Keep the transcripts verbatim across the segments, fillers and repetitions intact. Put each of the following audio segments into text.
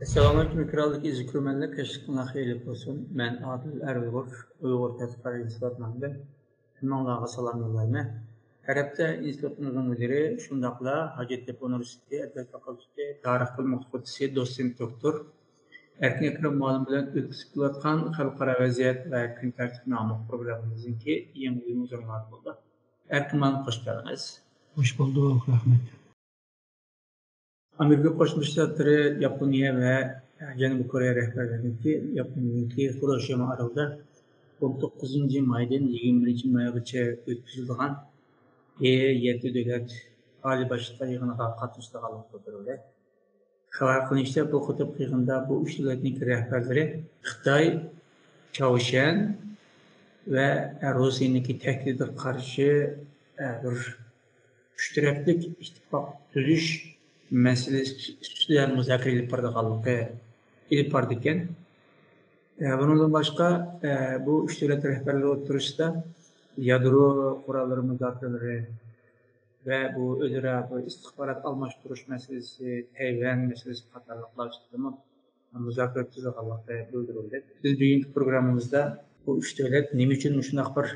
ئەسسالامۇئەلەيكۇم، ئېكرانلىق ئىزكۈرمەنلەر، كەچلىكىڭلار خەيرلىك بولسۇن. مەن ئادىل ئەر ئۇيغۇر، ئۇيغۇر تەتقىقات ئىنستىتۇتىنىڭ ھەممىڭلارغا سالام يوللايمەن. ھەر ھەپتە ئىنستىتۇتىمىزنىڭ مۇدىرى، شۇنداقلا ھاجەتتېپە ئۇنىۋېرسىتېتى ئەدەبىيات فاكۇلتېتى تارىخ بۆلۈمى ئوقۇتقۇچىسى، دوتسېنت دوكتور ئەركىن ئەكرەم مۇئەللىم بىلەن ئۆتكۈزۈپ كېلىۋاتقان خەلقئارا ۋەزىيەت ۋە كۈن تەرتىپى ناملىق پروگراممىمىزنىڭكى يېڭى بۆلۈمى ھۇزۇرۇڭلاردا بولدى. ئەركىن مۇئەللىم، خوش كەلدىڭىز. خوش بولدۇق، رەھمەت. ئامېرىكا قوشما شتاتلىرى، ياپونىيە ۋە جەنۇبىي كورېيە رەھبەرلىرىنىڭكى ياپونىيەنىڭكى خىروشىما ئارىلىدا ئون توققۇزىنچى مايدىن يىگىرمە بىرىنچى مايغىچە ئۆتكۈزۈلىدىغان ئى يەتتە دۆلەت ئالىي باشلىقلار يىغىنىغا قاتنىشىدىغانلىقى بىلدۈرۈلدى. خەۋەر قىلىنىشىچە، بۇ قېتىمقى يىغىندا بۇ ئۈچ دۆلەتنىڭكى رەھبەرلىرى خىتاي، چاۋشيەن ۋە روسىيەنىڭكى تەھدىتىگە قارشى، ئە، بىر ئۈچ تەرەپلىك ئىتتىپاق تۈزۈش مەسىلىسى ئۈستىدە مۇزاكىرە ئېلىپ بارىدىغانلىقى، ئېلىپ بارىدىكەن. ئە، بۇنىڭدىن باشقا، ئە، بۇ ئۈچ دۆلەت رەھبەرلىرى ئوتتۇرىسىدا يادرو قوراللىرى مۇزاكىرىلىرى ۋە بۇ ئۆزئارا بۇ ئىستىخبارات ئالماشتۇرۇش مەسىلىسى، تەيۋەن مەسىلىسى قاتارلىقلار ئۈستىدىمۇ مۇزاكىرە ئۆتكۈزۈلگەنلىكى بىلدۈرۈلدى. بىز بۈگۈنكى پروگراممىمىزدا بۇ ئۈچ دۆلەت نېمە ئۈچۈن مۇشۇنداق بىر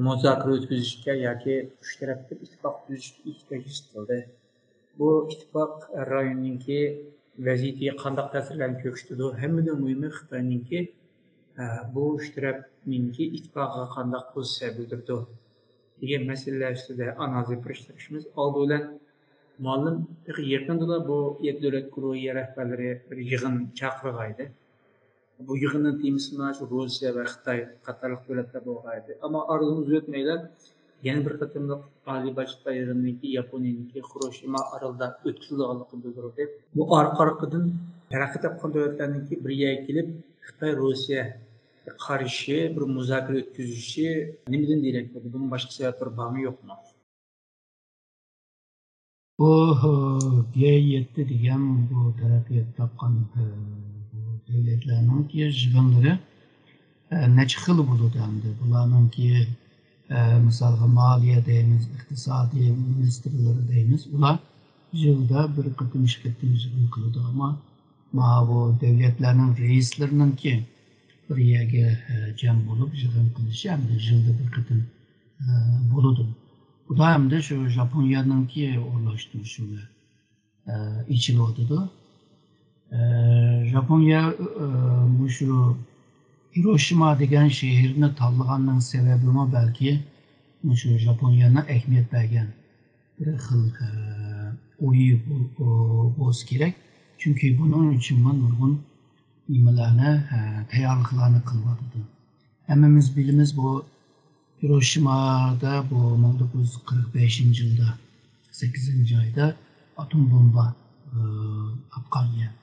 مۇزاكىرە ئۆتكۈزۈشكە ياكى ئۈچ تەرەپلىك ئىتتىپاق تۈزۈشكە ئېھتىياج ھېس قىلدى؟ بۇ ئىتتىپاق رايوننىڭكى ۋەزىيىتىگە قانداق تەسىرلەرنى كۆرسىتىدۇ؟ ھەممىدىن مۇھىمى خىتاينىڭكى، ئە، بۇ ئۈچ تەرەپنىڭكى ئىتتىپاقىغا قانداق پوزىتسىيە بىلدۈرىدۇ دېگەن مەسىلىلەر ئۈستىدە ئانالىز ئېلىپ بېرىشىمىز. ئالدى بىلەن مۇئەللىم تېخى يېقىندىلا بۇ يەتتە دۆلەت گۇرۇھى رەھبەرلىرى بىر يىغىن چاقىرغانىدى. بۇ يىغىننىڭ تېمىسى مانا شۇ روسىيە ۋە خىتاي قاتارلىق دۆلەتلەر بولغانىدى. ئەمما ئارىدىن ئۇزۇۋەتمەيلا يەنە بىر قېتىملىق ئالىي باشلىقلار يىغىنىنىڭكى ياپونىيەنىڭكى خىروشىما ئارىلىدا ئۆتكۈزۈلىدىغانلىقى بىلدۈرۈلدى. بۇ ئارقا-ئارقىدىن تەرەققىي تاپقان دۆلەتلەرنىڭكى بىر يەرگە كېلىپ خىتاي روسىيەگە قارشى بىر مۇزاكىرە ئۆتكۈزۈشى نېمىدىن دېرەك بولدى؟ بۇنىڭ باشقا سەۋەبلىرى بارمۇ يوقمۇ؟ بۇ، ئى، گې يەتتە دېگەن بۇ تەرەققىيات تاپقان، ئى، بۇ دۆلەتلەرنىڭكى يىغىنلىرى، ئى، نەچچە خىل بولىدۇ ئەمدى. بۇلارنىڭكى، ئى، مىسالغا مالىيە دەيمىز، ئىقتىسادىي مىنىستىرلىرى دەيمىز. ئۇلار يىلدا بىر قېتىم، ئىككى قېتىم يىغىن قىلىدۇ. ئەمما ماۋۇ دۆلەتلەرنىڭ رەئىسلىرىنىڭكى بىر يەرگە، ئى، جەم بولۇپ يىغىن قىلىشى ئەمدى يىلدا بىر قېتىم، ئى، بولىدۇ. بۇدا ئەمدى شۇ ژاپونىيەنىڭكى ئورۇنلاشتۇرۇشى بىلەن، ئە، ئېچىلىۋاتىدۇ. ئە، ژاپونىيە، ئە، مۇشۇ ھىروشىما دېگەن شەھەرنى تاللىغاننىڭ سەۋەبىمۇ بەلكى مۇشۇ ژاپونىيەنىڭ ئەھمىيەت بەرگەن بىر خىل، ئە، ئويى بو-، بو-، بولسا كېرەك. چۈنكى بۇنىڭ ئۈچۈنمۇ نۇرغۇن نېمىلەرنى، ئە، تەييارلىقلارنى قىلىۋاتىدۇ. ھەممىمىز بىلىمىز، بۇ ھىروشىمادا بۇ مىڭ توققۇز يۈز قىرىق بەشىنچى يىلدا، سەككىزىنچى ئايدا ئاتوم بومبا، ئى، ئاتقان يەر.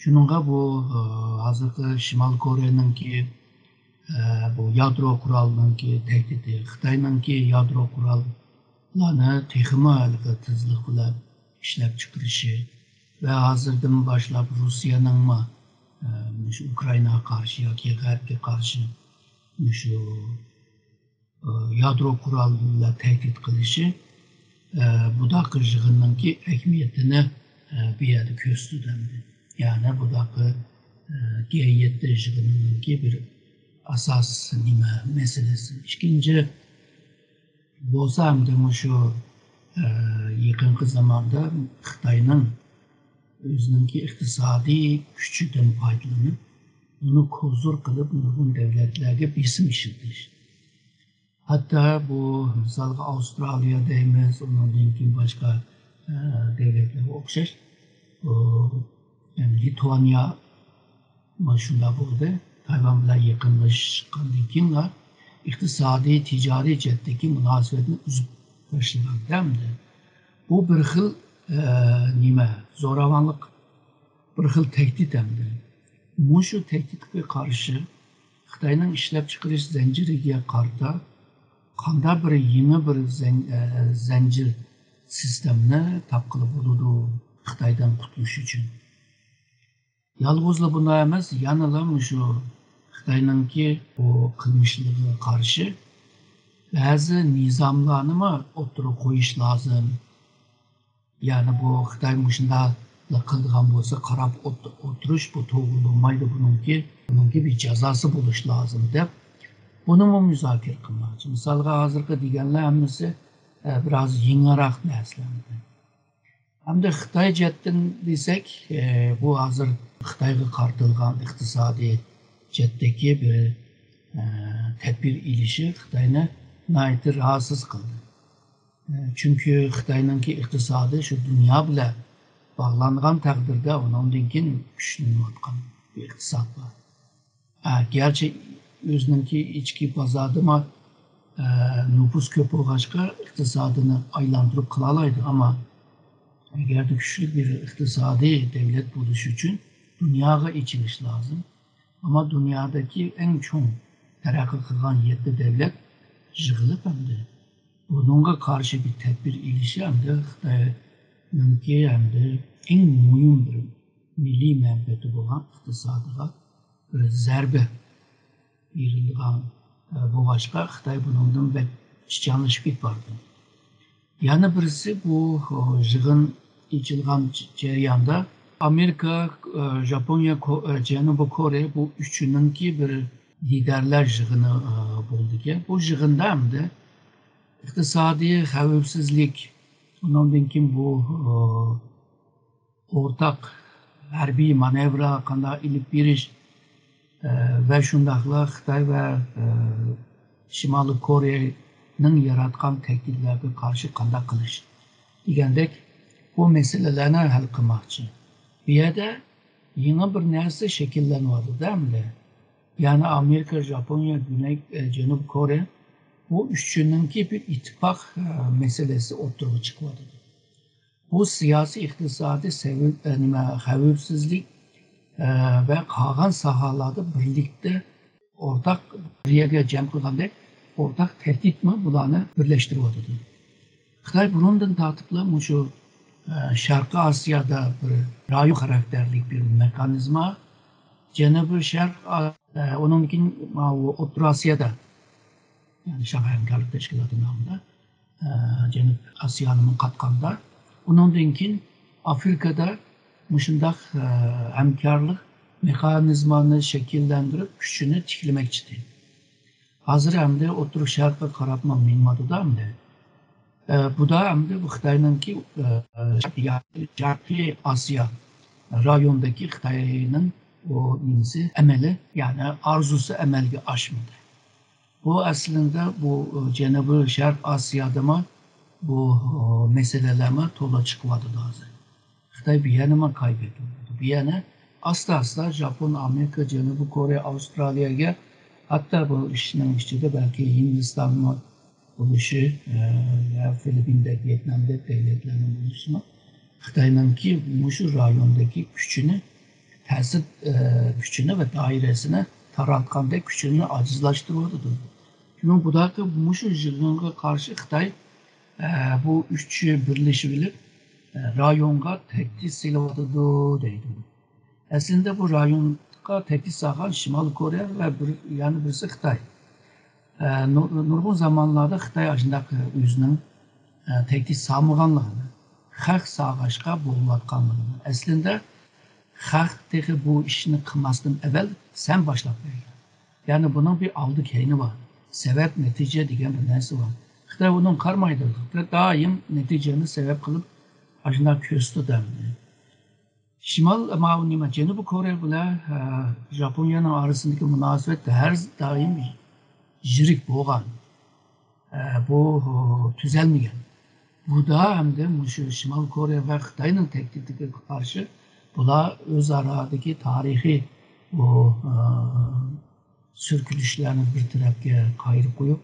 شۇنىڭغا بۇ، ئى، ھازىرقى شىمال كورېيەنىڭكى، ئى، بۇ يادرو قورالىنىڭكى تەھدىتى، خىتاينىڭكى يادرو قوراللارنى تېخىمۇ ھېلىقى تېزلىق بىلەن ئىشلەپ چىقىرىشى ۋە ھازىردىن باشلاپ روسىيەنىڭمۇ، ئى، مۇشۇ ئۇكرائىناغا قارشى ياكى غەربكە قارشى مۇشۇ، ئى، يادرو قورال بىلەن تەھدىت قىلىشى، ئى، بۇداقى يىغىننىڭكى ئەھمىيىتىنى، ئى، بۇ يەردە كۆرسىتىدۇ ئەمدى. يەنى بۇداقى، ئى، گې يەتتە يىغىنىنىڭكى بىر ئاساس نېمە مەسىلىسى. ئىككىنچى بولسا ئەمدى مۇشۇ، ئى، يېقىنقى زاماندا خىتاينىڭ ئۆزىنىڭكى ئىقتىسادىي كۈچىدىن پايدىلىنىپ، ئۇنى كوزۇر قىلىپ نۇرغۇن دۆلەتلەرگە بېسىم ئىشلىتىش. ھەتتا بۇ مىسالغا ئاۋسترالىيە دەيمىز، ئۇنىڭدىن كېيىن باشقا، ئە، دۆلەتلەرگە ئوخشاش، بۇ، يەنى لىتۋانىيە مانا شۇنداق بولدى. تايۋان بىلەن يېقىنلاشقاندىن كېيىنلا ئىقتىسادىي، تىجارىي جەھەتتىكى مۇناسىۋەتنى ئۈزۈپ تاشلىغان ئەمدى. بۇ بىر خىل، ئە، نېمە، زوراۋانلىق، بىر خىل تەھدىت ئەمدى. مۇشۇ تەھدىتكە قارشى خىتاينىڭ ئىشلەپچىقىرىش زەنجىرىگە قارىتا قانداق بىر يېڭى بىر زەن-، ئە، زەنجىر سىستېمىنى تاپقىلى بولىدۇ خىتايدىن قۇتۇلۇش ئۈچۈن. يالغۇزلا بۇنداق ئەمەس، يەنىلا مۇشۇ خىتاينىڭكى بۇ قىلمىشلىرىغا قارشى بەزى نىزاملارنىمۇ ئوتتۇرىغا قويۇش لازىم. يەنى بۇ خىتاي مۇشۇنداق قىلىدىغان بولسا، قاراپ ئولتۇرۇش، بۇ توغرا بولمايدۇ، بۇنىڭكى، بۇنىڭكى بىر جازاسى بولۇشى لازىم دەپ، بۇنىمۇ مۇزاكىرە قىلماقچى. مىسالغا، ھازىرقى دېگەنلەر ھەممىسى، ئە، بىراز يېڭىراق نەرسىلەر. ھەمدە خىتاي جەھەتتىن دېسەك، ئە، بۇ ھازىر خىتايغا قارىتىلغان ئىقتىسادىي جەھەتتىكى بىر، ئە، تەدبىر ئېلىشى خىتاينى ناھايىتى راھەتسىز قىلدى. ئە، چۈنكى خىتاينىڭكى ئىقتىسادى شۇ دۇنيا بىلەن باغلانغان تەقدىردە، ئۇنىڭدىن كېيىن كۈچلىنىۋاتقان بىر ئىقتىساد بار. ئە، گەرچە ئۆزىنىڭكى ئىچكى بازاردىمۇ، ئە، نوپۇس كۆپ بولغاچقا، ئىقتىسادىنى ئايلاندۇرۇپ قىلالايدۇ، ئەمما ئەگەردە كۈچلۈك بىر ئىقتىسادىي دۆلەت بولۇش ئۈچۈن دۇنياغا ئېچىلىش لازىم. ئەمما دۇنيادىكى ئەڭ چوڭ تەرەققىي قىلغان يەتتە دۆلەت يىغىلىپ، ئەمدى بۇنىڭغا قارشى بىر تەدبىر ئېلىشى ئەمدى خىتاينىڭكى ئەمدى ئەڭ مۇھىم بىر مىللىي مەنپەئەتى بولغان ئىقتىسادىغا بىر زەربە بېرىلىدىغان، ئە، بولغاچقا، خىتاي بۇنىڭدىن بەك ئىچيانلىشىپ كېتىپ باردى. يەنە بىرسى بۇ، ئۇ، يىغىن ئېچىلغان ج-، جەرياندا ئامېرىكا، ئە، ژاپونىيە، كو-، ئە، جەنۇبىي كورېيە بۇ ئۈچىنىڭكى بىر لىدەرلەر يىغىنى، ئە، بولىدىكەن. بۇ يىغىندا ئەمدى ئىقتىسادىي خەۋپسىزلىك، ئۇنىڭدىن كېيىن بۇ، ئە، ئورتاق ھەربىي مانېۋىرلار قانداق ئېلىپ بېرىش، ئە، ۋە شۇنداقلا خىتاي ۋە، ئە، شىمالىي كورېيەنىڭ ياراتقان تەھدىتلەرگە قارشى قانداق قىلىش دېگەندەك بۇ مەسىلىلەرنى ھەل قىلماقچى. بۇ يەردە يېڭى بىر نەرسە شەكىللەنىۋاتىدۇ ئەمدى. يەنى ئامېرىكا، ژاپونىيە، گۈنەي، ئە، جەنۇبىي كورېيە بۇ ئۈچىنىڭكى بىر ئىتتىپاق، ئە، مەسىلىسى ئوتتۇرىغا چىقىۋاتىدۇ. بۇ سىياسىي، ئىقتىسادىي سەۋىي-، ئە، نېمە، خەۋپسىزلىك، ئە، ۋە قالغان ساھەلەردە بىرلىكتە ئورتاق بىر يەرگە جەم قىلغاندەك ئورتاق تەھدىتمۇ بۇلارنى بىرلەشتۈرۈۋاتىدۇ. خىتاي بۇرۇندىن تارتىپلا مۇشۇ، ئە، شەرقىي ئاسىيادا بىر رايون خاراكتېرلىك بىر مېخانىزما، جەنۇبىي شەرق، ئە، ئۇنىڭدىن كېيىن ماۋۇ ئوتتۇرا ئاسىيادا، يەنى شاڭخەي ھەمكارلىق تەشكىلاتى نامىدا، ئە، جەنۇبىي ئاسىيانىمۇ قاتقاندا، ئۇنىڭدىن كېيىن ئافرىكادا مۇشۇنداق، ئە، ھەمكارلىق مېخانىزمانى شەكىللەندۈرۈپ، كۈچىنى تىكلىمەكچىدى. ھازىر ئەمدى ئوتتۇرا شەرققە قاراپمۇ مېڭىۋاتىدۇ ئەمدى. ئە، بۇدا ئەمدى بۇ خىتاينىڭكى، ئە، شەرقىي ئاسىيا رايونىدىكى خىتاينىڭ ئۇ نېمىسى، ئەمەلى، يەنى ئارزۇسى ئەمەلگە ئاشمىدى. بۇ ئەسلىندە بۇ، ئە، جەنۇبىي شەرق ئاسىيادىمۇ بۇ، ئە، مەسىلىلەرمۇ تولا چىقىۋاتىدۇ ھازىر. خىتاي بۇ يەنىمۇ قايبېتىۋاتىدۇ. بۇ يەنە ئاستا-ئاستا ژاپون، ئامېرىكا، جەنۇبىي كورېيە، ئاۋسترالىيەگە، ھەتتا بۇ ئىشنىڭ ئىچىدە بەلكى ھىندىستانمۇ بولۇشى، ئە، ۋە فىلىپپىندەك، ۋيېتنامدەك دۆلەتلەرنىڭ بولۇشىمۇ خىتاينىڭكى مۇشۇ رايوندىكى كۈچىنى، تەسىر، ئە، كۈچىنى ۋە دائىرىسىنى تارالتقاندەك كۈچىنى ئاجىزلاشتۇرۇۋاتىدۇ. شۇنىڭ بۇداقى مۇشۇ يىغىنغا قارشى خىتاي، ئە، بۇ ئۈچى بىرلىشىۋېلىپ، ئە، رايونغا تەھدىت سېلىۋاتىدۇ دەيدۇ. ئەسلىدە بۇ رايونغا تەھدىت سالغان شىمالىي كورېيە ۋە بىر، يەنە بىرسى خىتاي. ئە، نۇر-، نۇرغۇن زامانلاردا خىتاي ئاشۇنداق ئۆزىنىڭ، ئە، تەھدىت سالمىغانلىقىنى، خەق سالغاچقا بولۇۋاتقانلىقىنى، ئەسلىدە خەق تېخى بۇ ئىشنى قىلماستىن ئەۋەل سەن باشلاپ بەرگەن. يەنى بۇنىڭ بىر ئالدى كەينى بار. سەۋەب نەتىجە دېگەن بىر نەرسە بار. خىتاي ئۇنىڭغا قارىمايدۇ. خىتاي دائىم نەتىجىنى سەۋەب قىلىپ ئاشۇنداق كۆرسىتىدۇ ئەمدى. شىمال، ماۋۇ نېمە، جەنۇبىي كورېيە بىلەن، ئە، ژاپونىيەنىڭ ئارىسىدىكى مۇناسىۋەت ھەر دائىم يىرىك بولغان. ئە، بۇ، ئۇ، تۈزەلمىگەن. بۇدا ئەمدى مۇشۇ شىمال كورېيە ۋە خىتاينىڭ تەھدىتىگە قارشى بۇلار ئۆزئارادىكى تارىخىي بۇ، ئە، سۈركىلىشلەرنى بىر تەرەپكە قايرىپ قويۇپ،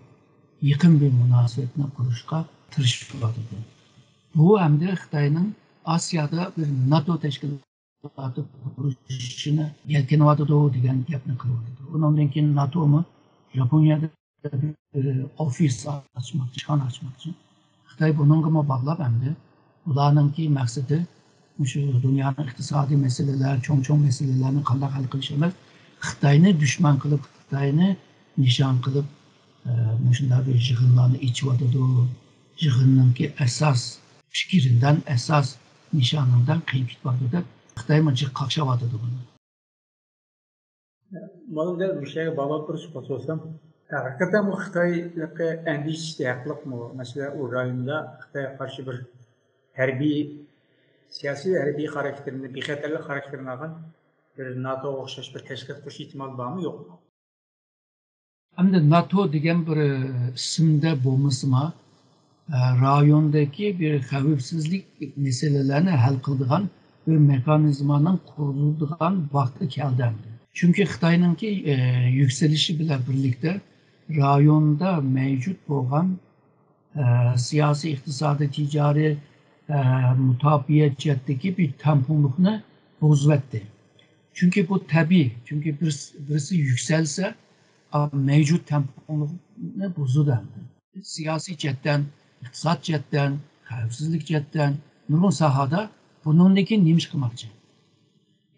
يېقىن بىر مۇناسىۋەتنى قۇرۇشقا تىرىشىۋاتىدۇ. بۇ ئەمدى خىتاينىڭ ئاسىيادا بىر ناتو تەشكىلاتى قۇرۇشىنى يەلكىنىۋاتىدۇ دېگەن گەپنى قىلىۋاتىدۇ. ئۇنىڭدىن كېيىن ناتومۇ ژاپونىيەدە بىر ئوفىس ئاچماقچى، ئىشخانا ئاچماقچى. خىتاي بۇنىڭغىمۇ باغلاپ ئەمدى. ئۇلارنىڭكى مەقسىتى مۇشۇ دۇنيانىڭ ئىقتىسادىي مەسىلىلەر، چوڭ-چوڭ مەسىلىلەرنى قانداق ھەل قىلىش ئەمەس، خىتاينى دۈشمەن قىلىپ، خىتاينى نىشان قىلىپ، ئە، مۇشۇنداق بىر يىغىنلارنى ئېچىۋاتىدۇ. يىغىننىڭكى ئاساس پىكرىدىن ئاساس نىشانىڭدىن قىيىپ كېتىپ بارىدۇ دەپ، خىتايمۇ جىق قاقشاۋاتىدۇ بۇنى. مانا دەل مۇشۇ يەرگە باغلاپ بىر سوئال سورىسام، ھەقىقەتەن بۇ خىتاي ئەندىشىسى ھەقلىقمۇ؟ مەسىلەن، ئۇ رايوندا خىتايغا قارشى بىر ھەربىي، سىياسىي ھەربىي خاراكتېرنى، بىخەتەرلىك خاراكتېرىنى ئالغان بىر ناتوغا ئوخشاش بىر تەشكىلات قۇرۇش ئېھتىمالى بارمۇ، يوقمۇ؟ ئەمدى ناتو دېگەن بىر ئىسىمدە بولمىسىمۇ، ئە، رايوندىكى بىر خەۋپسىزلىك مەسىلىلەرنى ھەل قىلىدىغان بىر مېخانىزمانىڭ قۇرۇلىدىغان ۋاقتى كەلدى ئەمدى. چۈنكى خىتاينىڭكى، ئە، يۈكسىلىشى بىلەن بىرلىكتە رايوندا مەۋجۇت بولغان، ئە، سىياسىي، ئىقتىسادىي، تىجارىي، ئە، مۇداپىئە جەھەتتىكى بىر تەڭپۇڭلۇقنى بۇزۇۋەتتى. چۈنكى بۇ تەبىئىي، چۈنكى بىرسى، بىرسى يۈكسەلسە، ئا، مەۋجۇت تەڭپۇڭلۇقنى بۇزىدۇ ئەمدى. سىياسىي جەھەتتىن، ئىقتىساد جەھەتتىن، خەۋپسىزلىك جەھەتتىن نۇرغۇن ساھەدە بۇنىڭدىن كېيىن نېمە ئىش قىلماقچى؟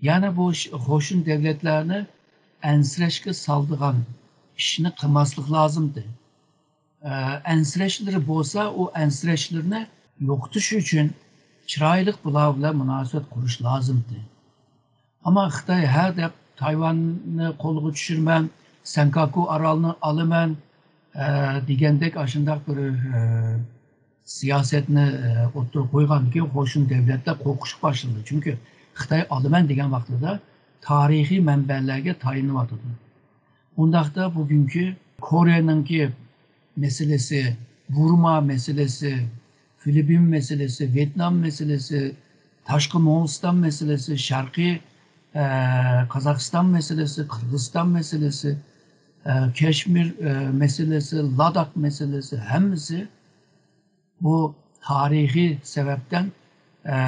يەنى بۇ ش-، قوشنا دۆلەتلەرنى ئەنسىرەشكە سالىدىغان ئىشنى قىلماسلىق لازىمدى. ئە، ئەنسىرەشلىرى بولسا، ئۇ ئەنسىرەشلىرىنى يوقىتىش ئۈچۈن چىرايلىق بۇلار بىلەن مۇناسىۋەت قۇرۇش لازىمدى. ئەمما خىتاي ھە دەپ تايۋاننى قولغا چۈشۈرىمەن، سەنكاكۇ ئارالىنى ئالىمەن، ئە، دېگەندەك ئاشۇنداق بىر، ئە، سىياسەتنى، ئە، ئوتتۇرىغا قويغاندىن كېيىن قوشنا دۆلەتلەر قورقۇشقا باشلىدى. چۈنكى خىتاي ئالىمەن دېگەن ۋاقتىدا تارىخىي مەنبەلەرگە تايىنىۋاتىدۇ. ئۇنداقتا بۈگۈنكى كورېيەنىڭكى مەسىلىسى، بۇرما مەسىلىسى، فىلىپپىن مەسىلىسى، ۋيېتنام مەسىلىسى، تاشقى موڭغۇلىستان مەسىلىسى، شەرقىي، ئە، قازاقىستان مەسىلىسى، قىرغىزىستان مەسىلىسى، ئە، كەشمىر، ئە، مەسىلىسى، لاداخ مەسىلىسى، ھەممىسى بۇ تارىخىي سەۋەبتىن، ئە،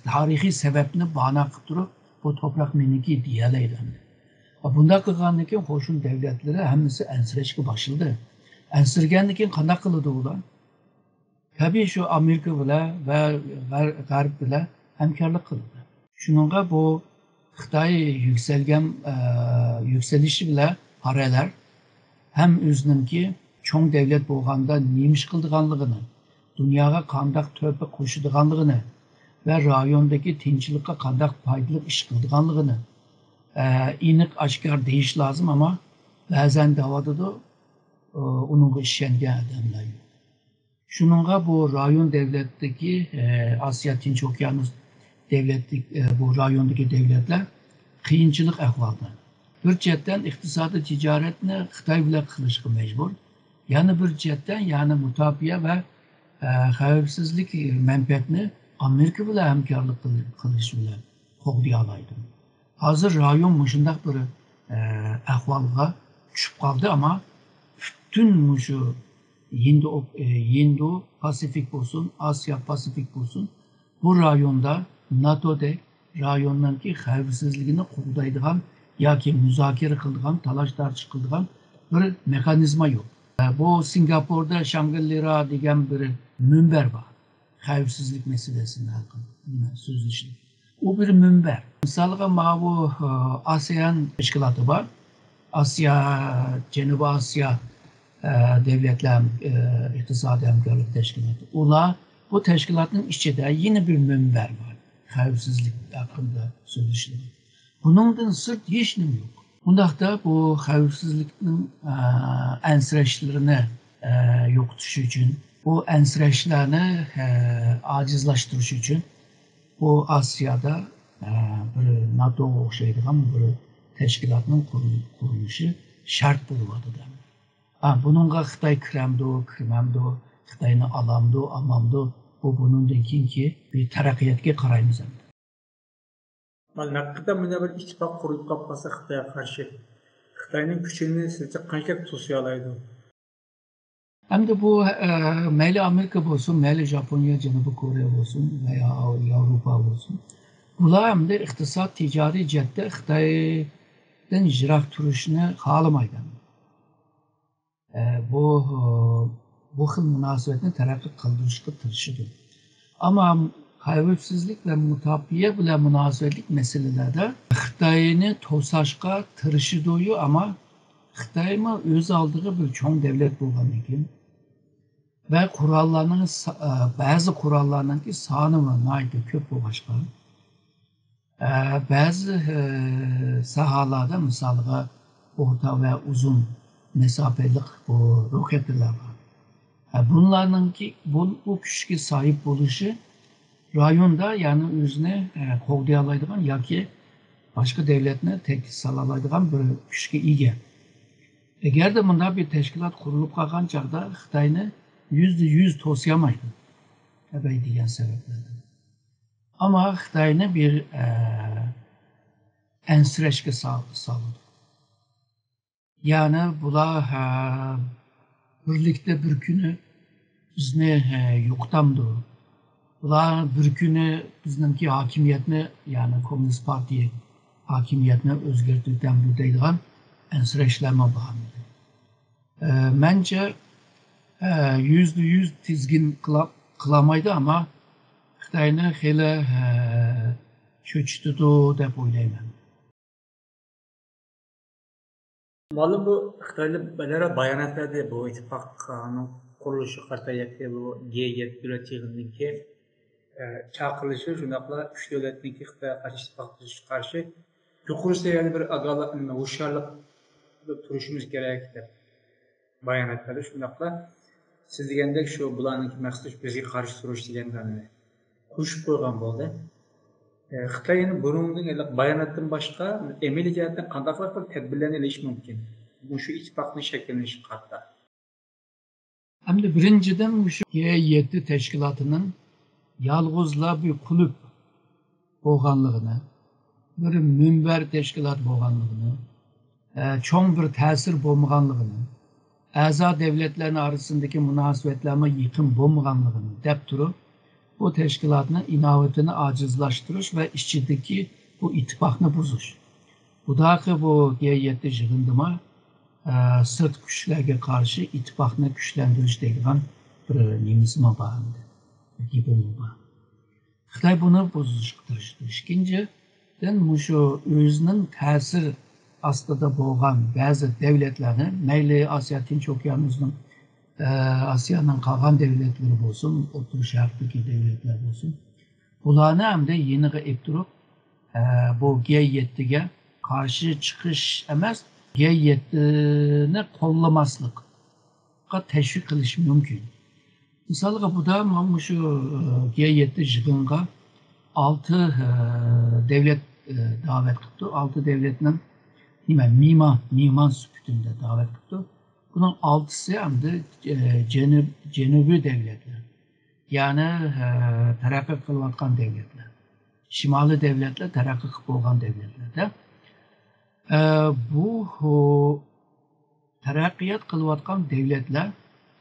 تارىخىي سەۋەبنى بانا قىلىپ تۇرۇپ، بۇ توپراق مېنىڭكى دېيەلەيدۇ ئەمدى. بۇنداق قىلغاندىن كېيىن قوشنا دۆلەتلىرى ھەممىسى ئەنسىرەشكە باشلىدى. ئەنسىرىگەندىن كېيىن قانداق قىلىدۇ ئۇلار؟ تەبىئىي شۇ ئامېرىكا بىلەن ۋە غەر-، غەرب بىلەن ھەمكارلىق قىلىدۇ. شۇنىڭغا بۇ خىتاي يۈكسەلگەن، ئە، يۈكسىلىشى بىلەن پاراللېل ھەم ئۆزىنىڭكى چوڭ دۆلەت بولغاندا نېمە ئىش قىلىدىغانلىقىنى، دۇنياغا قانداق تۆھپە قوشىدىغانلىقىنى ۋە رايوندىكى تىنچلىققا قانداق پايدىلىق ئىش قىلىدىغانلىقىنى، ئە، ئېنىق ئاشكارا دېيىش لازىم، ئەمما بەزەن دەۋاتىدۇ، ئۇنىڭغا ئىشەنگەن ئادەملەر يوق. شۇنىڭغا بۇ رايون دۆلەتتىكى، ئە، ئاسىيا تىنچ ئوكيانۇس دۆلەتلىك، ئە، بۇ رايوندىكى دۆلەتلەر قىيىنچىلىق ئەھۋالدا. بىر جەھەتتىن ئىقتىسادىي تىجارەتنى خىتاي بىلەن قىلىشقا مەجبۇر. يەنە بىر جەھەتتىن يەنە مۇداپىئە ۋە، ئە، خەۋپسىزلىك مەنپەئەتنى ئامېرىكا بىلەن ھەمكارلىق قىل-، قىلىش بىلەن قوغدىيالايدۇ. ھازىر رايون مۇشۇنداق بىر، ئە، ئەھۋالغا چۈشۈپ قالدى، ئەمما پۈتۈن مۇشۇ ھىندى ئوك-، ئە، ھىندى پاسىفىك بولسۇن، ئاسىيا پاسىفىك بولسۇن، بۇ رايوندا ناتودەك رايوننىڭكى خەۋپسىزلىكىنى قوغدايدىغان ياكى مۇزاكىرە قىلىدىغان، تالاش تارتىش قىلىدىغان بىر مېخانىزما يوق. ئە، بۇ سىنگاپوردا شانگرىلا دېگەن بىر مۇنبەر بار. خەۋپسىزلىك مەسىلىسىنى ھەل قىل-، سۆزلىشىدۇ. ئۇ بىر مۇنبەر. مىسالغا، ماۋۇ، ئاسىيان تەشكىلاتى بار. ئاسىيا، جەنۇبىي ئاسىيا، ئە، دۆلەتلەر، ئە، ئىقتىسادىي ھەمكارلىق تەشكىلاتى. ئۇلار بۇ تەشكىلاتنىڭ ئىچىدە يەنە بىر مۇنبەر بار. خەۋپسىزلىك ھەققىدە سۆزلىشىدۇ. بۇنىڭدىن سىرت ھېچنېمە يوق. ئۇنداقتا بۇ خەۋپسىزلىكنىڭ، ئە، ئەنسىرەشلىرىنى، ئە، يوقىتىش ئۈچۈن، بۇ ئەنسىرەشلەرنى، ئە، ئاجىزلاشتۇرۇش ئۈچۈن بۇ ئاسىيادا، ئە، بىر ناتوغا ئوخشايدىغان بىر تەشكىلاتنىڭ قۇرۇل-، قۇرۇلۇشى شەرت بولۇۋاتىدۇ. ئا، بۇنىڭغا خىتاي كىرەمدۇ، كىرمەمدۇ، خىتاينى ئالامدۇ، ئالمامدۇ، بۇ بۇنىڭدىن كېيىنكى بىر تەرەققىياتقا قارايمىز ئەمدى. مانا ھەقىقەتەن مۇنداق بىر ئىتتىپاق قۇرۇلۇپ قالىپ قالسا خىتايغا قارشى، خىتاينىڭ كۈچىنى سىلىچە قانچىلىك توسۇيالايدۇ؟ ئەمدى بۇ، ئە، مەيلى ئامېرىكا بولسۇن، مەيلى ژاپونىيە، جەنۇبىي كورېيە بولسۇن ۋە يا ياۋروپا بولسۇن، بۇلار ئەمدى ئىقتىساد، تىجارىي جەھەتتە خىتايدىن يىراق تۇرۇشنى خالىمايدۇ. ئە، بۇ، بۇ خىل مۇناسىۋەتنى تەرەققىي قىلدۇرۇشقا تىرىشىدۇ. ئەمما خەۋپسىزلىك ۋە مۇداپىئە بىلەن مۇناسىۋەتلىك مەسىلىلەردە خىتاينى توساشقا تىرىشىدۇ، ئەمما خىتايمۇ ئۆز ئالدىغا بىر چوڭ دۆلەت بولغاندىن كېيىن، ۋە قوراللارنىڭ سا-، ئە، بەزى قوراللارنىڭكى سانىمۇ ناھايىتى كۆپ بولغاچقا، ئە، بەزى، ئە، ساھەلەردە، مىسالغا، ئورتا ۋە ئۇزۇن مەساپىلىق بۇ روكېتلار بار. ئە، بۇلارنىڭكى، بۇ، بۇ كۈچكە ساھىب بولۇشى رايوندا، يەنى ئۆزىنى، ئە، قوغدىيالايدىغان ياكى باشقا دۆلەتنى تەھدىتكە سالالايدىغان بىر كۈچكە ئىگە. ئەگەردە مۇنداق بىر تەشكىلات قۇرۇلۇپ قالغان چاغدا خىتاينى يۈزدە يۈز توسىيالمايدۇ. تەبىئىي دېگەن سەۋەبلەردىن. ئەمما خىتاينى بىر، ئە، ئەنسىرەشكە سال-، سالىدۇ. يەنى بۇلار، ئە، بىرلىكتە بىر كۈنى بىزنى، ئە، يوقىتامدۇ؟ بۇلار بىر كۈنى بىزنىڭكى ھاكىمىيەتنى، يەنى كوممۇنىست پارتىيە ھاكىمىيەتنى ئۆزگەرتىۋېتەمدۇ دەيدىغان ئەنسىرەشلەرمۇ بار. ئە، مەنچە، ئە، يۈزدە يۈز تىزگىن قىلا-، قىلالمايدۇ، ئەمما خىتاينى خېلى، ئە، چۆچۈتىدۇ دەپ ئويلايمەن. مۇئەللىم، بۇ خىتايلار بىرەر بايانات بەردى، بۇ ئىتتىپاقنىڭ قۇرۇلۇشىغا قارىتا ياكى بۇ جى يەتتە دۆلەت يىغىنىدىكى، ئە، چاقىرىلىشى، شۇنداقلا ئۈچ دۆلەتنىڭكى خىتايغا قارشى ئىتتىپاقلىشىشىغا قارشى يۇقىرى سەۋىيەدە بىر ئاگاھلاندۇرۇش، ھوشيارلىق قىلىپ تۇرۇشىمىز كېرەك دەپ بايانات بەردى. شۇنداقلا سىز دېگەندەك شۇ بۇلارنىڭكى مەقسىتى شۇ بىزگە قارشى تۇرۇش دېگەن نېمىنى قوشۇپ قويغان بولدى. ئە، خىتاي يەنە بۇنىڭدىن ھېلىقى باياناتتىن باشقا ئەمەلىي جەھەتتىن قانداقراق بىر تەدبىرلەرنى ئېلىشى مۇمكىن مۇشۇ ئىتتىپاقنىڭ شەكىللىنىشىگە قارىتا؟ ئەمدى بىرىنچىدىن، مۇشۇ جى يەتتە تەشكىلاتىنىڭ يالغۇزلا بىر قۇلۇپ بولغانلىقىنى، بىر مۇنبەر تەشكىلات بولغانلىقىنى، ئە، چوڭ بىر تەسىر بولمىغانلىقىنى، ئەزا دۆلەتلەرنىڭ ئارىسىدىكى مۇناسىۋەتلەرمۇ يېقىن بولمىغانلىقىنى دەپ تۇرۇپ، بۇ تەشكىلاتنىڭ ئىناۋىتىنى ئاجىزلاشتۇرۇش ۋە ئىچىدىكى بۇ ئىتتىپاقنى بۇزۇش. بۇداقى بۇ جى يەتتە يىغىندىما، ئە، سىرت كۈچلەرگە قارشى ئىتتىپاقنى كۈچلەندۈرۈش دەيدىغان بىر نېمىسىمۇ بار ئەمدى. گېپىمۇ بار. خىتاي بۇنى بۇزۇشقا تىرىشىدۇ. ئىككىنچىدىن، مۇشۇ ئۆزىنىڭ تەسىر ئاستىدا بولغان بەزى دۆلەتلەرنى، مەيلى ئاسىيا تىنچ ئوكيانۇسىنىڭ، ئە، ئاسىيانىڭ قالغان دۆلەتلىرى بولسۇن، ئوتتۇرا شەرقتىكى دۆلەتلەر بولسۇن، بۇلارنى ئەمدى يېنىغا ئېلىپ تۇرۇپ، ئە، بۇ جى يەتتىگە قارشى چىقىش ئەمەس، جى يەتتىنى قوللىماسلىققا تەشۋىق قىلىش مۇمكىن. مىسالغا، بۇدا مانا مۇشۇ، ئە، جى يەتتە يىغىنغا ئالتە، ئە، دۆلەت، ئە، دەۋەت قىپتۇ. ئالتە دۆلەتنىڭ نېمە، مېھمان، مېھمان سۈپىتىندە دەۋەت قىپتۇ. بۇنىڭ ئالتىسى ئەمدى، ئە، جەنۇب-، جەنۇبىي دۆلەتلەر. يەنى، ئە، تەرەققىي قىلىۋاتقان دۆلەتلەر. شىمالىي دۆلەتلەر تەرەققىي قىلىپ بولغان دۆلەتلەردە. ئە، بۇ، ئۇ، تەرەققىيات قىلىۋاتقان دۆلەتلەر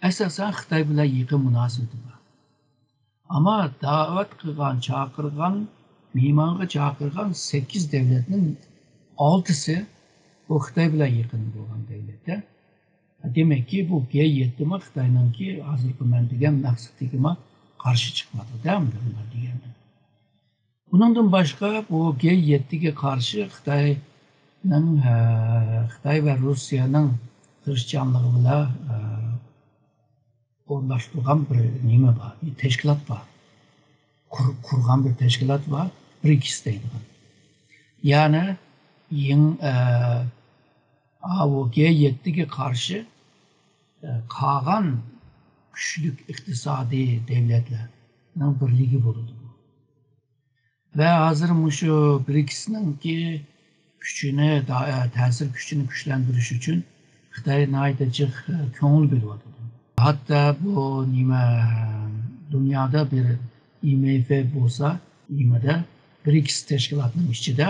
ئاساسەن خىتاي بىلەن يېقىن مۇناسىۋىتى بار. ئەمما دەۋەت قىلغان، چاقىرغان، مېھمانغا چاقىرغان سەككىز دۆلەتنىڭ ئالتىسى بۇ خىتاي بىلەن يېقىن بولغان دۆلەتلەر. دېمەككى، بۇ جى يەتتىمۇ خىتاينىڭكى ھازىرقى مەن دېگەن مەقسىتىگىمۇ قارشى چىقمايدۇ، دەمدۇ بۇلار دېگەننى. بۇنىڭدىن باشقا، بۇ جى يەتتىگە قارشى خىتاينىڭ، ھە، خىتاي ۋە روسىيەنىڭ تىرىشچانلىقى بىلەن، ھە، ئورۇنلاشتۇرغان بىر نېمە بار، بىر تەشكىلات بار. قۇر-، قۇرغان بىر تەشكىلات بار، برىكس دەيدىغان. يەنى يېڭى، ئە، ئاۋۇ جى يەتتىگە قارشى، ئە، قالغان كۈچلۈك ئىقتىسادىي دۆلەتلەرنىڭ بىرلىكى بولىدۇ بۇ. ۋە ھازىر مۇشۇ برىكسنىڭكى كۈچىنى، دا-، تەسىر كۈچىنى كۈچلەندۈرۈش ئۈچۈن خىتاي ناھايىتى جىق كۆڭۈل بۆلۈۋاتىدۇ. ھەتتا بۇ نېمە، دۇنيادا بىر ئاي ئېم ئېف بولسا، ئاي ئېم ئېف دە برىكس تەشكىلاتىنىڭ ئىچىدە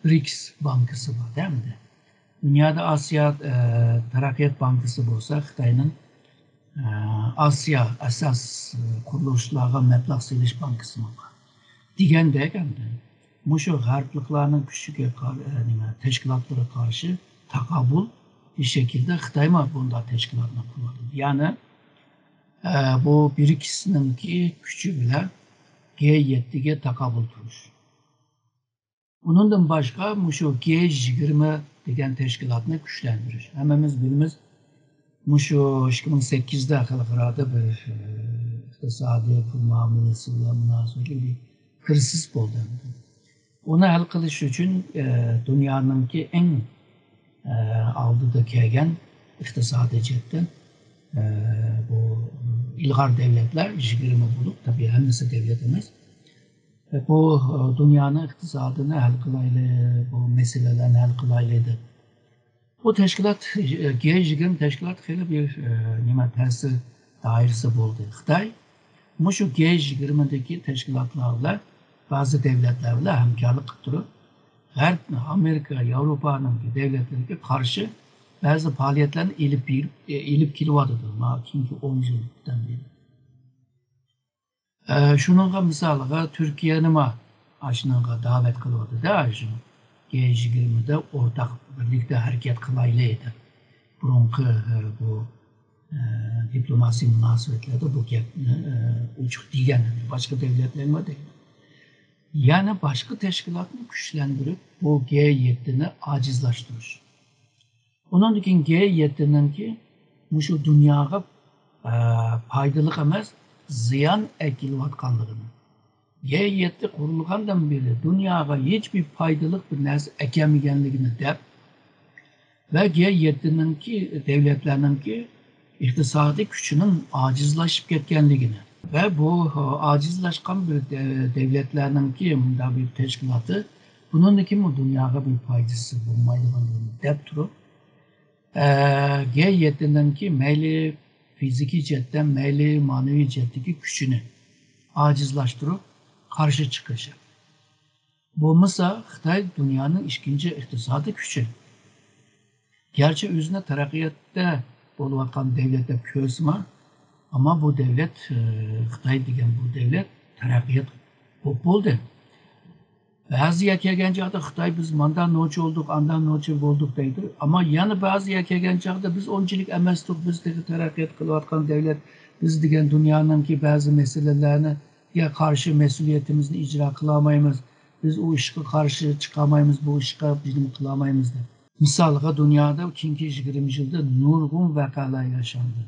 برىكس بانكىسى بار دەمدى. دۇنيادا ئاسىيا، ئە، تەرەققىيات بانكىسى بولسا خىتاينىڭ، ئە، ئاسىيا ئاساس، ئە، قۇرۇلۇشلارغا مەبلەغ سېلىش بانكىسىمۇ بار. دېگەندەك ئەمدى مۇشۇ غەربلىكلارنىڭ كۈچىگە قار-، ئە، نېمە، تەشكىلاتلىرىغا قارشى تاقابىل بىر شەكىلدە خىتايمۇ بۇنداق تەشكىلاتنى قۇرۇۋاتىدۇ. يەنى، ئە، بۇ برىكسنىڭكى كۈچى بىلەن جى يەتتىگە تاقابىل تۇرۇش. ئۇنىڭدىن باشقا مۇشۇ جى يىگىرمە دېگەن تەشكىلاتنى كۈچلەندۈرۈش. ھەممىمىز بىلىمىز، مۇشۇ ئىككى مىڭ سەككىزدە خەلقئارادا بىر، ئى، ئىقتىسادىي پۇل مۇئامىلىسى بىلەن مۇناسىۋەتلىك بىر كىرىزىس بولدى. ئۇنى ھەل قىلىش ئۈچۈن، ئى، دۇنيانىڭكى ئەڭ، ئى، ئالدىدا كەلگەن ئىقتىسادىي جەھەتتىن، ئى، بۇ ئىلغار دەۋلەتلەر يىگىرمە بولۇپ، تەبىئىي ھەممىسى دەۋلەت ئەمەس. بۇ، ئى، دۇنيانىڭ ئىقتىسادىنى ھەل قىلايلى، بۇ مەسىلىلەرنى ھەل قىلايلى دەپ. بۇ تەشكىلات، ئى، گې يىگىرمە تەشكىلات خېلى بىر، ئى، نېمە، تەسىر دائىرىسى بولدى. خىتاي مۇشۇ گې يىگىرمىدىكى تەشكىلاتلار بىلەن بەزى دەۋلەتلەر بىلەن ھەمكارلىق قىلىپ تۇرۇپ، غەرب، ئامېرىكا، ياۋروپانىڭ دەۋلەتلىرىگە قارشى بەزى پائالىيەتلەرنى ئېلىپ بېرىپ، ئېلىپ كېلىۋاتىدۇ، مانا كېيىنكى ئون يىلدىن بېرى. ئە، شۇنىڭغا مىسالىغا تۈركىيەنىمۇ ئاشۇنىڭغا دەۋەت قىلىۋاتىدۇ، ئاشۇ گې يىگىرمىدە ئورتاق بىرلىكتە ھەرىكەت قىلايلى دەپ. بۇرۇنقى، ئە، بۇ، ئە، دىپلوماسىي مۇناسىۋەتلەردە بۇ گەپنى، ئە، ئوچۇق دېگەن، باشقا دەۋلەتلەرمۇ دەيدۇ. يەنى باشقا تەشكىلاتنى كۈچلەندۈرۈپ، بۇ گې يەتتىنى ئاجىزلاشتۇرۇش. ئۇنىڭدىن كېيىن گې يەتتىنىڭكى مۇشۇ دۇنياغا، ئە، پايدىلىق ئەمەس، زىيان ئەكېلىۋاتقانلىقىنى، گې يەتتە قۇرۇلغاندىن بېرى دۇنياغا ھېچبىر پايدىلىق بىر نەرسە ئەكەلمىگەنلىكىنى دەپ، ۋە گې يەتتىنىڭكى، دەۋلەتلەرنىڭكى ئىقتىسادىي كۈچىنىڭ ئاجىزلىشىپ كەتكەنلىكىنى ۋە بۇ، ئاجىزلاشقان بىر دە-، دەۋلەتلەرنىڭكى مۇنداق بىر تەشكىلاتى بۇنىڭدىن كېيىنمۇ دۇنياغا بىر پايدىسى بولمايدىغانلىقىنى دەپ تۇرۇپ، ئە، گې يەتتىنىڭكى مەيلى فىزىكىي جەھەتتە، مەيلى مەنىۋى جەھەتتىكى كۈچىنى ئاجىزلاشتۇرۇپ، قارشى چىقىشى. بولمىسا، خىتاي دۇنيانىڭ ئىككىنچى ئىقتىسادىي كۈچى. گەرچە ئۆزىنى تەرەققىياتتا بولۇۋاتقان دەۋلەت دەپ كۆرسىمۇ، ئەمما بۇ دەۋلەت، ئى، خىتاي دېگەن بۇ دەۋلەت تەرەققىيات بولۇپ بولدى. بەزى يەر كەلگەن چاغدا خىتاي بىز ماندا نوچى بولدۇق، ئاندا نوچى بولدۇق دەيدۇ. ئەمما يەنە بەزى يەر كەلگەن چاغدا بىز ئۇنچىلىك ئەمەستۇق، بىز تېخى تەرەققىيات قىلىۋاتقان دەۋلەت، بىز دېگەن دۇنيانىڭكى بەزى مەسىلىلەرنى يا قارشى مەسئۇلىيىتىمىزنى ئىجرا قىلالمايمىز، بىز ئۇ ئىشقا قارشى چىقالمايمىز، بۇ ئىشقا بىز نېمە قىلالمايمىز دەپ. مىسالغا، دۇنيادا كېيىنكى يىگىرمە يىلدا نۇرغۇن ۋەقەلەر ياشاندى.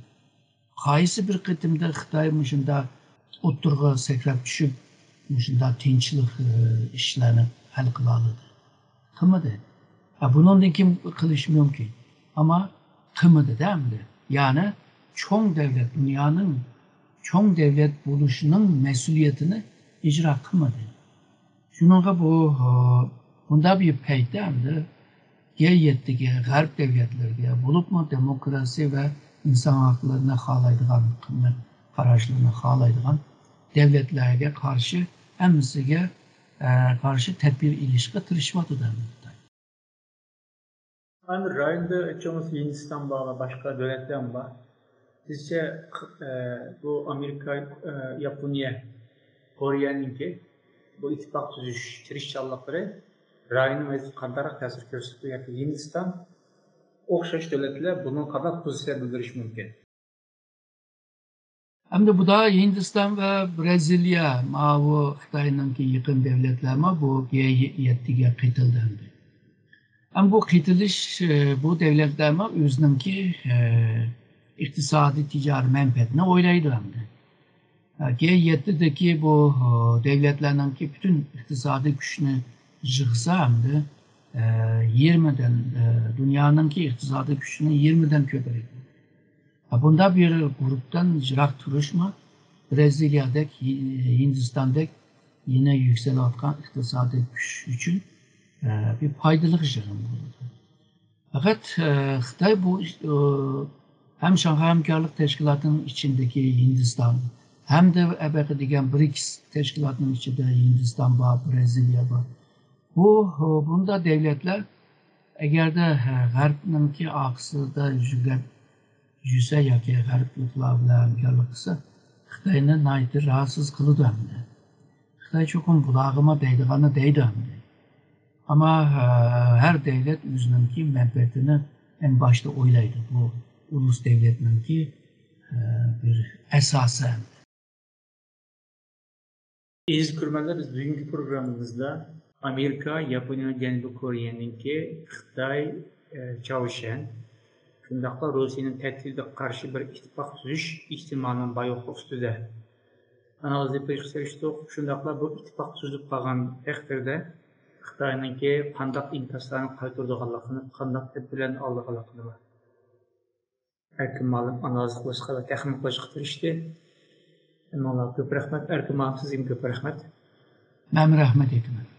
قايسى بىر قېتىمدا خىتاي مۇشۇنداق ئوتتۇرىغا سەكرەپ چۈشۈپ، مۇشۇنداق تىنچلىق، ئى، ئىشلارنى ھەل قىلالىدى؟ قىلمىدى. ھە، بۇنىڭدىن كېيىن قىلىشى مۇمكىن. ئەمما قىلمىدىدە ئەمدى. يەنى چوڭ دەۋلەت، دۇنيانىڭ چوڭ دەۋلەت بولۇشىنىڭ مەسئۇلىيىتىنى ئىجرا قىلمىدى. شۇنىڭغا بۇ، بۇنداق بىر پەيتتە ئەمدى گې يەتتىگە، غەرب دەۋلەتلىرىگە، بولۇپمۇ دېموكراتىيە ۋە ئىنسان ھەقلىرىنى خالايدىغان، قىممەت قاراشلىرىنى خالايدىغان دەۋلەتلەرگە قارشى ھەممىسىگە، ئە، قارشى تەدبىر ئېلىشقا تىرىشىۋاتىدۇ ئەمدى خىتاي. ئەمدى رايوندا چوڭ ھىندىستان بار ۋە باشقا دۆلەتلەرمۇ بار. سىزچە، ئە، بۇ ئامېرىكا، ئە، ياپونىيە، كورېيەنىڭكى بۇ ئىتتىپاق تۈزۈش تىرىشچانلىقلىرى رايوننىڭ ۋەزىيىتىگە قانداقراق تەسىر كۆرسىتىدۇ ياكى ھىندىستان ئوخشاش دۆلەتلەر بۇنىڭغا قانداق پوزىتسىيە بىلدۈرۈشى مۇمكىن؟ ئەمدى بۇدا ھىندىستان ۋە بىرازىلىيە، ماۋۇ خىتاينىڭكى يېقىن دەۋلەتلەرمۇ بۇ گې يەتتىگە قېتىلدى ئەمدى. ئەمما بۇ قېتىلىش، ئە، بۇ دەۋلەتلەرمۇ ئۆزىنىڭكى، ئە، ئىقتىسادىي تىجارىي مەنپەئەتىنى ئويلايدۇ ئەمدى. ئە، گې يەتتىدىكى بۇ، ئە، دەۋلەتلەرنىڭكى پۈتۈن ئىقتىسادىي كۈچىنى يىغسا ئەمدى، ئە، يېرىمىدىن، ئە، دۇنيانىڭكى ئىقتىسادىي كۈچىنىڭ يېرىمىدىن كۆپرەك. بۇنداق بىر گۇرۇپپىدىن يىراق تۇرۇشمۇ بىرازىلىيەدەك، ھىندىستاندەك يەنە يۈكسىلىۋاتقان ئىقتىسادىي كۈچ ئۈچۈن، ئە، بىر پايدىلىق يىغىن بولىدۇ. پەقەت، ئە، خىتاي بۇ، ئە، ھەم شاڭخەي ھەمكارلىق تەشكىلاتىنىڭ ئىچىدىكى ھىندىستان، ھەمدە ئەبەقە دېگەن برىكس تەشكىلاتىنىڭ ئىچىدە ھىندىستان بار، بىرازىلىيە بار. بۇ، بۇنداق دەۋلەتلەر ئەگەردە، ھە، غەربنىڭكى ئارقىسىدا يۈگۈرۈپ، يۈرسە ياكى غەربلىكلەر بىلەن ھەمكارلىق قىلسا، خىتاينى ناھايىتى راھەتسىز قىلىدۇ ئەمدى. خىتاي چوقۇم بۇلارغىمۇ دەيدىغاننى دەيدۇ ئەمدى. ئەمما، ھە، ھەر دەۋلەت ئۆزىنىڭكى مەنپەئەتىنى ئەڭ باشتا ئويلايدۇ. بۇ ئۇلۇس دەۋلەتنىڭكى، ھە، بىر ئاساسى. ئەزىز كۆرۈرمەنلەر، بىز بۈگۈنكى پروگراممىمىزدا ئامېرىكا، ياپونىيە، جەنۇبىي كورېيەنىڭكى، خىتاي، ئە، چاۋشيەن، شۇنداقلا روسىيەنىڭ تەھدىتىگە قارشى بىر ئىتتىپاق تۈزۈش ئىھتىمالىنىڭ بارلىقى ئۈستىدە ئانالىز يېپىشقا تىرىشتۇق. شۇنداقلا بۇ ئىتتىپاق تۈزۈلۈپ قالغان تەقدىردە خىتاينىڭكى قانداق ئىنكاسلارنى قايتۇرىدىغانلىقىنى، قانداق تەدبىرلەرنى ئالىدىغانلىقىنى بار. ئەركىن مۇئەللىم ئانالىز قىلىشقا ۋە تەخمىن قىلىشقا تىرىشتى. ئەمما كۆپ رەھمەت، ئەركىن مۇئەللىم، سىزگىمۇ كۆپ رەھمەت. مەنمۇ رەھمەت ئېيتىمەن.